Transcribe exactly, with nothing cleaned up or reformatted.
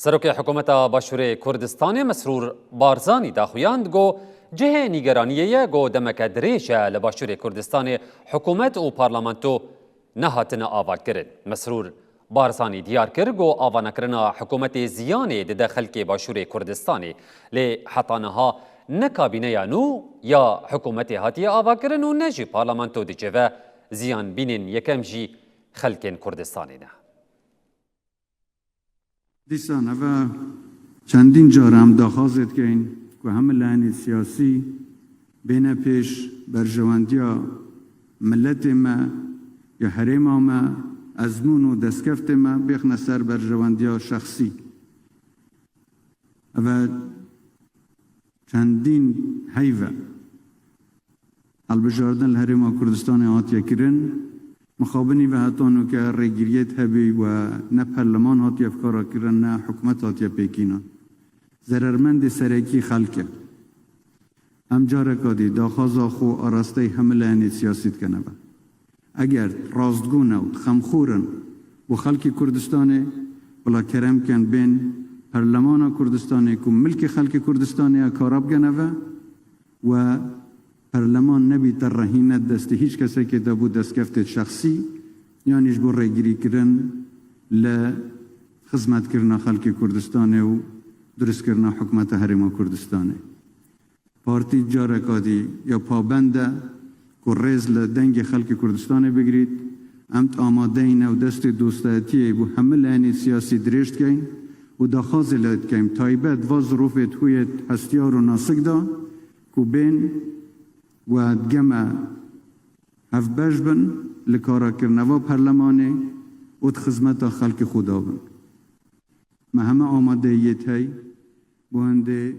Serokê Hikûmeta Başûrê Kurdistanê Mesrûr Barzanî daxuyand ku cihê nîgeraniyê ye ku demeke dirêj e li Başûrê Kurdistanê hikûmet û parlamento nehatine avakirin. Mesrûr Barzanî diyar kir ku avanekirina hikûmetê ziyanê dide xelkê Başûrê Kurdistanê, lê heta niha ne kabîneya nû ya hikûmetê hatiye avakirin û ne jî parlamento dicêve ziyanbînên yekem jî xelkên Kurdistanê ne. Dîsan eve çendîn car em daxwazê dikeyn ku hemû layenê siyasî bêne pêş berjewendiya miletê me ya herêma me, ezmûn û destkeftê me bêxne ser berjewendiya şexsî. Eve çendîn heyv e. Hilbijardin li Herêma Kurdistanê hatiye kirin. Mixabinî ve heta nûke rêgiriyêt hebî we ne perleman hatiye fikara kirin, ne hikûmet hatiye pêkînan. Zerermendê serekî xelk e. Em careka dî daxwaza xwe arasteyî hemû layenê siyasî dikene ve. Eger rastgûn e û xemxûr in bo xelkê Kurdistanê, bila kerem ken bên perlemana Kurdistanê ku milkê xelkê Kurdistanê ye kara bigene ve we perleman nebîte rehîne destê hîç kesekê de bo destkeftê şexsî, yanî ji bo rêgirîkirin li xizmetkirina xelkê Kurdistanê û durustkirina hikûmeta Herêma Kurdistanê. Partî careka dî ya pabend e ku rêz li dengê xelkê Kurdistanê bigirît. Em di amadeyî ne û destê dostayetiyê bo hemû layenê siyasî dirêj dikeyn û daxwazê lê dikeyn, taybet va zirofêt huyêt hestiyar û nasik de ku bên we digeme hevbeş bin li karakirina va perlemanê û di xizmeta xelkê xwe de bin. Me heme amadeyiyêt hey bo hindê